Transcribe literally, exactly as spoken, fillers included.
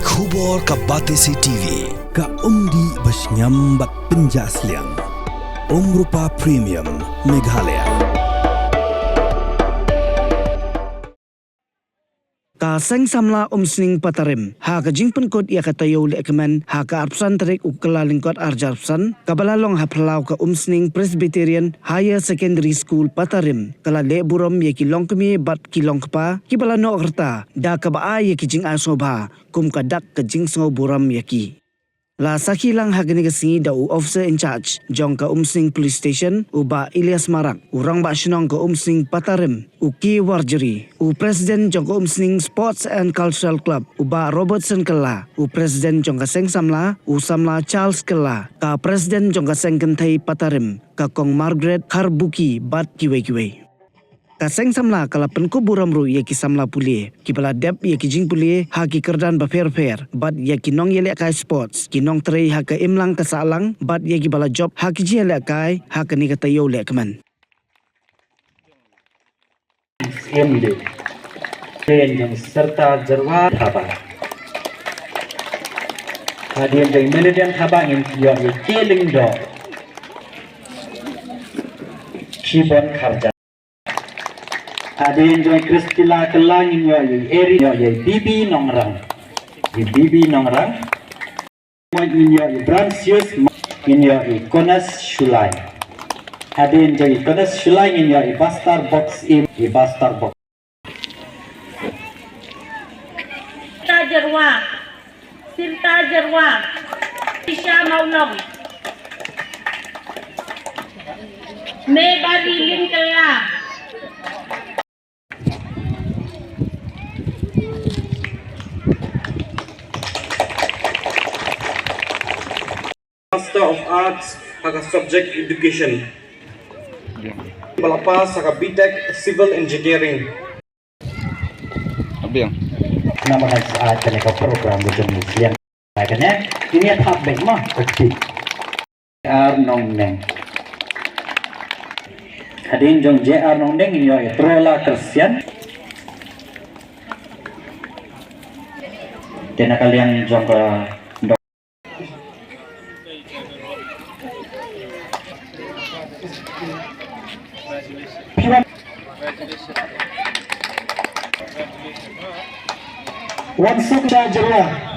Khubor ka Batesi T V, ka umdih ba shngiam bad pynjah sliang. Umrupa Premium, Meghalaya. Ka Seng Samla Umsning Patarim, ha ka jingpynkut ïa ka taïew lehkmen ha ka arphew san tarik u Kyllalyngkot arphew san, kaba la long ha phyllaw ka Umsning Presbyterian Higher Secondary School Patarim, ka la leh burom ïa ki longkmie bad ki longkpa kiba la noh rta da kaba ai ïa ki jingai sngewbha kum ka dak ka jingsngewburom ïa ki. La sakhi lang ha kane ka sngi da u Officer in Charge jong ka Umsning Police Station, u Bah Elias Marak, u Rangbah Shnong ka Umsning Patarim, u K Warjri, u President jong ka Umsning Sports and Cultural Club, u Bah Robertson Kylla, u President jong ka Seng Samla, u Samla Charles Kylla, ka President jong ka Seng Kynthei Patarim, ka Kong Margaret Kharbuki bad kiwei kiwei. Ka Seng Samla ka la pynkup burom ruh ïa ki samla pule kiba la dep ïa ki jingpule ha ki kyrdan bapher bapher bad ïa ki nongïalehkai sports, ki nongtrei ha ka imlang ka sahlang bad ïa kiba la jop ha ki jingïalehkai ha kane ka taïew lehkmen. M D. Hadien jong Sirta Jyrwa Thabang. Hadien jong Meridian Thabang ngin ïoh ïa K Lyngdoh. Shibon Kharjan. Hadien jong Christila Kylla ngin ïoh ïa Eri, ïoh ïa Bibi Nongrang. Ïa Bibi Nongrang. Ngin ïoh ïa Bransius, ngin ïoh ïa Konas Shulai. Hadien jong ïa Konas Shulai ngin ïoh ïa Bastar Box im, ïa Bastar Box. Sirta Jyrwa. Sirta Jyrwa. Tisha Maulong. Mebari Lynkylla. Master of Arts ha ka subject Education. Ba la pass ha ka B Tech Civil Engineering. Abiang. Namar ha ka program ba jong ngi ïa kane, ngin ïa thap beit ma, okay. J R Nongneng. Hadien jong J R Nongneng ngin ïoh ïa Trola Christian. Te na ka liang jong ka dok. Wansuk Sha Jyrwa.